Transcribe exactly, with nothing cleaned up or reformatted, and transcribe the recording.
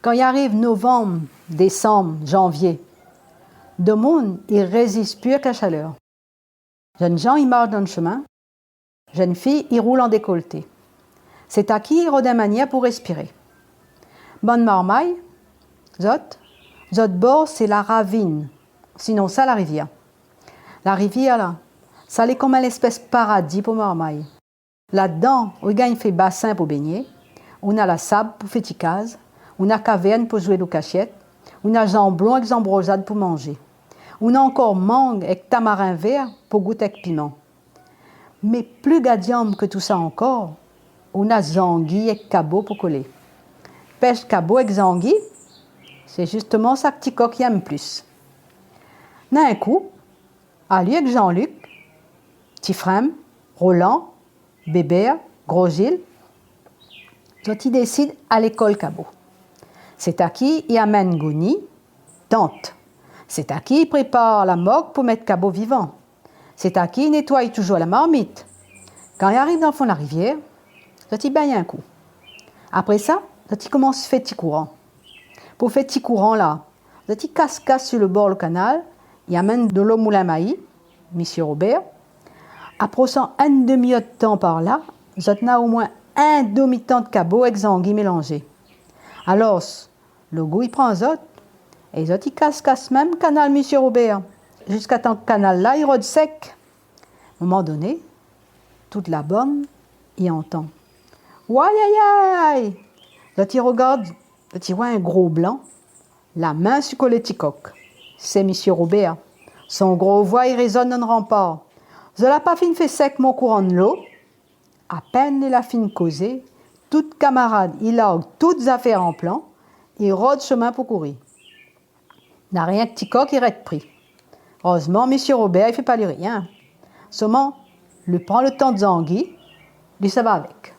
Kan i ariv novanm, désanm, janvié, domoun i rézis pi èk la shalèr. Jenn jan i marsh dan shemin, jenn fi i roul an dékolté. Sétaki i rod in manièr pou réspiré. Bann marmay, zot, zot bor sé la ravine, sinonsa la rivièr. La rivièr la, sa lé konm in léspès paradi pou marmay. Ladan, ou i gingn fé basin pou bingné, ou na la sab pou fé ti kaz, ou na kavèrn pou zoué lou kashièt, ou na zanblon èk zanbrozad pou manzé. Ou na ankor mang èk tamarin vèr pou gout èk piman. Mé pli gadianm ke tousa ankor, ou na zangi èk kabo pou kolé. Pèsh kabo èk zangi, sé zistoman sak Tikok i èm plis. Na in kou, ali èk Jean-Luc, Tifrem, Roland, Bébert, Grozil, zot i désid alé kol kabo. Sétaki i amenn gouni, tant. Sétaki i prépar la morg pou mèt kabo vivan. Sétaki i nétoiy touzour la marmit. Kan i ariv dan fon la rivièr, zot i bingn in kou. Apré sa, zot i komans fé ti kouran. Pou fé ti kouran la, zot i kas kas si lo bor lo kanal, i amenn dolo moulin mayi, Misié Robèr. Apré sa, in demi èr d'tan par la, zot na omoin in domi-tant kabo èk zangi mélanzé. Alor, lo gou i pran zot, é zot i kas kas mèm kanal Misié Robèr, ziska tan kanal la i rod sèk. Moman doné, tout la bann i antann: Wayayay ! Zot i rogard, zot i oi in gro blan, la min si kolé Tikok. Sé Misié Robèr. Son gro voi i rézone dan ranpar. Zot la pa fine fé sèk mon kouran dolo ? Apèn li la fine kozé, tout kamarad i larg tout zafèr an plan, i rod shemin pou kouri. Na rienk Tikok i rès pri. Érèzman, Misié Robèr i fé pa li rien. Solman, li pran lo tant zangi, li sava avèk.